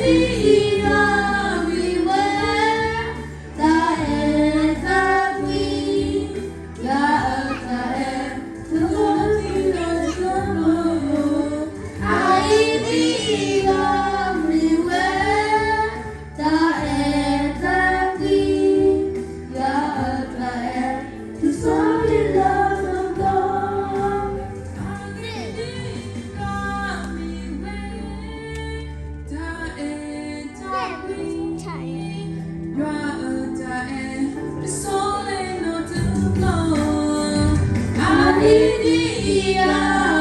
ယွၤမ့ၢ်ဝဲ တၢ်အဲၣ်တၢ်ကွံ, ယွၤအတၢ်အဲၣ် တမ့ၢ်လၢတဘျီ, အအံၤဒ်အံၤ ယွၤမ့ၢ်ဝဲ တၢ်အဲၣ်တၢ်ကွံ, ယွၤအတၢ်အဲၣ် တဆီတလဲလၢတဘျီ. အဂ့ၢ်ဒ်အံၤ ယွၤမ့ၢ်ဝဲ တၢ်အဲၣ်တၢ်ကွံ, ယွၤအတၢ်အဲၣ် တဆီတလဲလၢတဘျီ. အဂ့ၢ်ဒ်အံၤ ယွၤ